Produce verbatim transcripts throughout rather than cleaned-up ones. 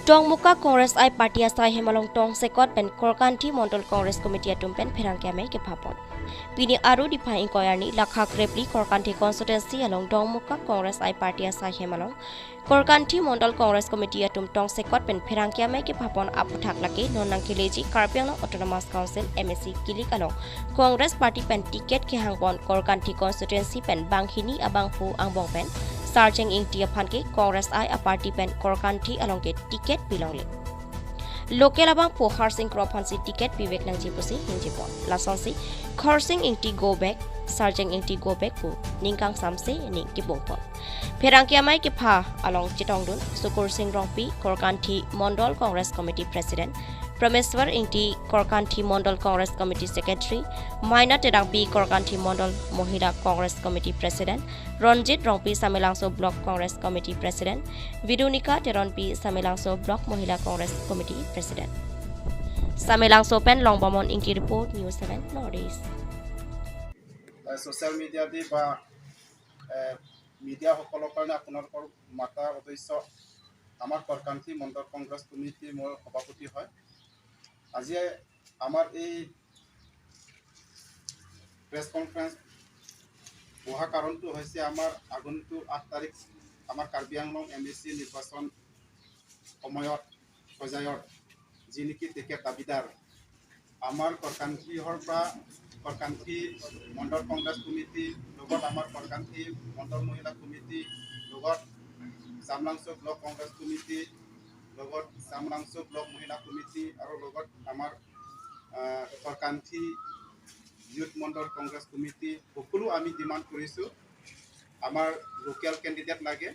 Dongmukak Congress I party asai hem along tongsekot pen Korkanthi Mondol Congress Committee atum pen pherangke amei kepapon. Pini Aru Dipha ingkoi arni lakha krepli Korkanthi constituency along Dongmukak Congress I party asai hem along Korkanthi Mondol Congress Committee atum tongsekot pen pherangke amei kepapon aphuthak lake non nangkeleji Karbi Anglong Autonomous Council MAC kilik along Congress party pen ticket kehangpon Korkanthi constituency pen banghini abangphu angbong pen Sarjeng Ingti aphan ke Congress I a party pen Korkanthi along ke ticket pilongle. Local abangphu Harsing Kro aphansi ticket pivek nangji pusi ningjepon. Lasonsi Khorsing Ingti go back, Sarjeng Ingti go back pu ning kangsamse ning kibungpon. Pherangke amei kepha along chetongdun Sukur Sing Rongpi, Korkanthi Mondol Congress Committee President, Prameswar Ingti, Korkanthi Mondol Congress Committee Secretary, Maina Terangpi, Korkanthi Mondol Mohila Congress Committee President, Ronjit Rongpi, Samelangso Block Congress Committee President, Veronica Teronpi, Samelangso Block Mohila Congress Committee President. Samelangso pen Longbamon Ingti report, News seven North East. Social media দি বা মিডিয়াসকলৰ কাৰণে আপোনালোকৰ মাতা উদ্দেশ্য আমাৰ কৰ্কান্থি মণ্ডল কংগ্ৰেছ কমিটি মই সভাপতি হয়। আজি আমাৰ এই প্ৰেছ কনফাৰেন্স বহা কাৰণটো হৈছে আমাৰ আগন্তুক আঠ তাৰিখ আমাৰ কাৰ্বি আংলং এম এ চি নিৰ্বাচন সময়ত পৰ্যায়ত যি নেকি টিকেট দাবীদাৰ আমাৰ কৰ্কান্থিহৰ পৰা কৰ্কান্থি মণ্ডল কংগ্ৰেছ কমিটি লগত আমাৰ কৰ্কান্থি মণ্ডল মহিলা কমিটি লগত চামলাংচু ব্লক কংগ্ৰেছ কমিটি লগত চামলাংচু ব্লক মহিলা কমিটি আৰু লগত আমাৰ আহ, কৰ্কান্থি ইউথ মণ্ডল কংগ্ৰেছ কমিটি সকলো আমি ডিমাণ্ড কৰিছোঁ আমাৰ লোকেল কেণ্ডিডেট লাগে।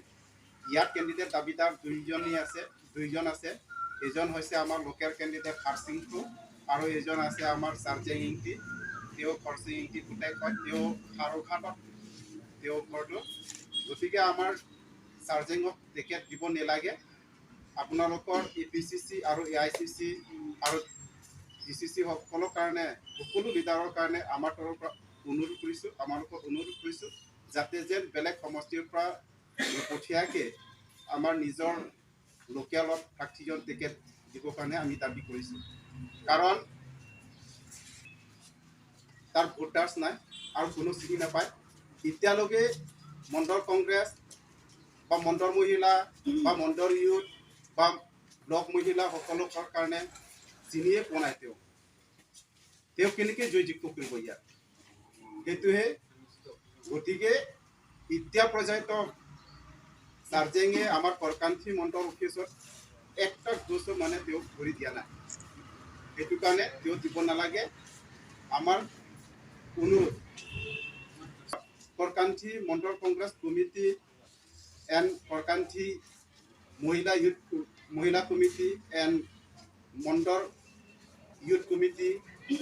ইয়াত কেণ্ডিডেট দাবীদাৰ দুইজনেই আছে, দুইজন আছে। এজন হৈছে আমাৰ লোকেল কেণ্ডিডেট হাৰসিং কো আৰু এজন আছে আমাৰ চাৰ্জেং ইংতি। তেওঁ খৰচিং ইংতি পুতেক হয়, তেওঁ খাৰুঘাটত তেওঁ ঘৰটো। গতিকে আমাৰ চাৰ্জেঙক টিকেট দিব নালাগে। আপোনালোকৰ এ পি চি চি আৰু এ আই চি চি আৰু ডি চি চি সকলৰ কাৰণে সকলো লিডাৰৰ কাৰণে আমাৰ তৰফৰ পৰা অনুৰোধ কৰিছোঁ, আমালোকৰ অনুৰোধ কৰিছোঁ যাতে যেন বেলেগ সমষ্টিৰ পৰা নপঠিয়াকে আমাৰ নিজৰ লোকেলত প্ৰাৰ্থীজন টিকেট দিবৰ কাৰণে আমি দাবী কৰিছোঁ। কাৰণ তাৰ ভোটাৰ্ছ নাই আৰু কোনো চিনি নাপায়। এতিয়ালৈকে মণ্ডল কংগ্ৰেছ বা মণ্ডল মহিলা বা মণ্ডল ইউথ বা ব্লক মহিলা সকলোৰ কাৰণে চিনিয়ে পোৱা নাই তেওঁ। তেওঁ কেনেকে জয়যুক্ত কৰিব ইয়াত? সেইটোহে। গতিকে এতিয়া পৰ্যন্ত চাৰ্জেঙে আমাৰ কৰ্কান্থি মণ্ডল অফিচত একটা দোষো মানে তেওঁ কৰি দিয়া নাই। সেইটো কাৰণে তেওঁ দিব নালাগে। আমাৰ অনুৰোধ, কৰ্কান্থি মণ্ডল কংগ্ৰেছ কমিটি এণ্ড কৰ্কান্থি মহিলা ইউথ মহিলা committee and Mondal youth committee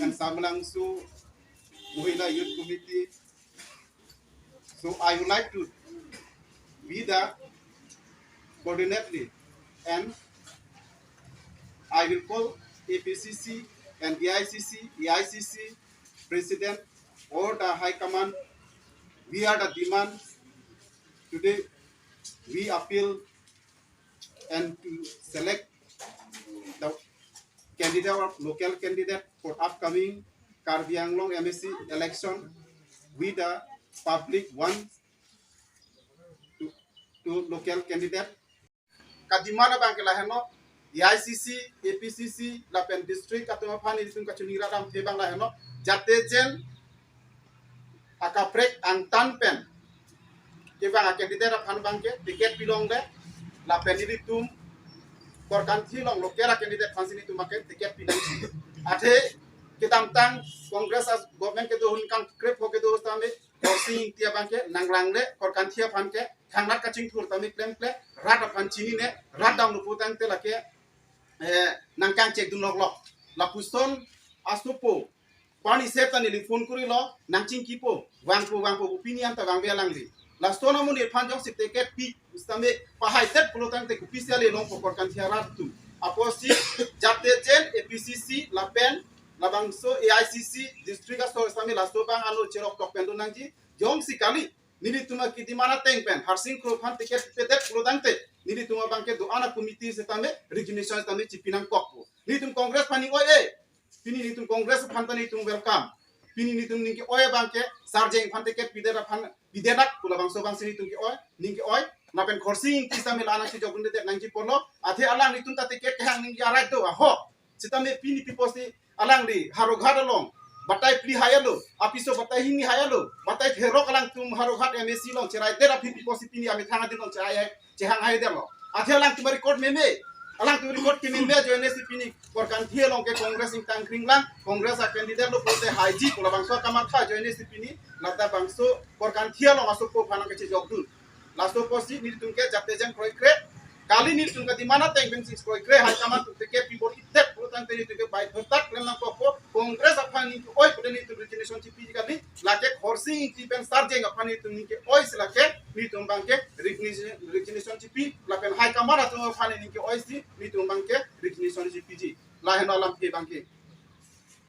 and চামলাংচু মহিলা youth committee. So I would like to be the coordinator and I will call A P C C and A I C C, A I C C president or the high command. We are the demand today. We appeal and to select the candidate or local candidate for upcoming Karbi Anglong M A C election with the public want to, to local candidate. Kadimana bang ke laheno, A I C C, A P C C, lapen district atum aphan ilitum kachini radam the bang laheno, jate jen akaprek angtan pen kevang a candidate aphan bang ke ticket pilongle, lapen ilitum Korkanthi along local a candidate aphan si nelitum bang ke ticket pilong. Athe kedamtang Congress as government kedo ahut kangkrep ho kedo ahut tame Khorsing Ingti abang ke nanglangle Korkanthi aphan ke thangnat kachingthur tame klemkle rat aphan chinine rat dam lupu tangte lake eh, nangkangchek dunlok lok. Lapuson asopo pani sep ta neli phone kurilo, nangchingkipo, vangpo vangpo opinion ta vangve alangli. Laso amonit aphan jongsi ticket pi sitame pahaidet pulo tangte kopisi ale longpo Korkanthi arat atum. Apotsi jate jen A P C C lapen labangso A I C C district asor sitame laso bang ano cherok tok pen do nangji. Jongsi kali nelitum akidimana teng pen Harsing Kro aphan ticket pedet pulo tangte nelitum abangke do-an a-committee setame resignation setame chipi nangkokpo. Nelitum Congress aphan ning oi-e. Pini nelitum Congress aphan ta nelitum welcome. Pini nelitum ning ke-oi abangke Sarjeng aphan ticket pidet aphan pidetlak pu labangso abangsi nelitum ke-oi, ning ke-oi. Lapen Khorsing Ingti setame la-an si jokdundedet nangji pulo. Athe alang nelitum ta ticket kehang ning ke a-right do, ahok. Setame pini pi apotsi alangli Howraghat along batai phli hai alo, apiso batai hini hai alo, batai therok alangtum Howraghat M A C along cheraidet aphi pi apotsi pini amethang adin along cherai hai, chehang haidetlo. Athe alangtum record meme, alangtum record kememe ajoine si pini Korkanthi along ke Congress ingtang kring lang, Congress a-candidate lo pulote haiji pu labangso akamatha ajoine si pini lata bangso Korkanthi along asopo aphan nangkachejokdun. Laso apotsi nelitum ke jate jang kroikre. Kali nelitum ke demand ateng pensi kroikre, high command atum ticket pibor-idet pulotangte nelitum ke baidhotak klem nangkokpo. Congress aphan ning ke-oi pute nelitum resignation chipiji kali. Lake Khorsing Ingti pen Sarjeng aphan nelitum ning ke-oi si lake nelitum abangke resignation, resignation chipi. Lapen high command atum aphan ning ke-oi si nelitum abangke resignation chipiji. Lahenlo alam ke abangke.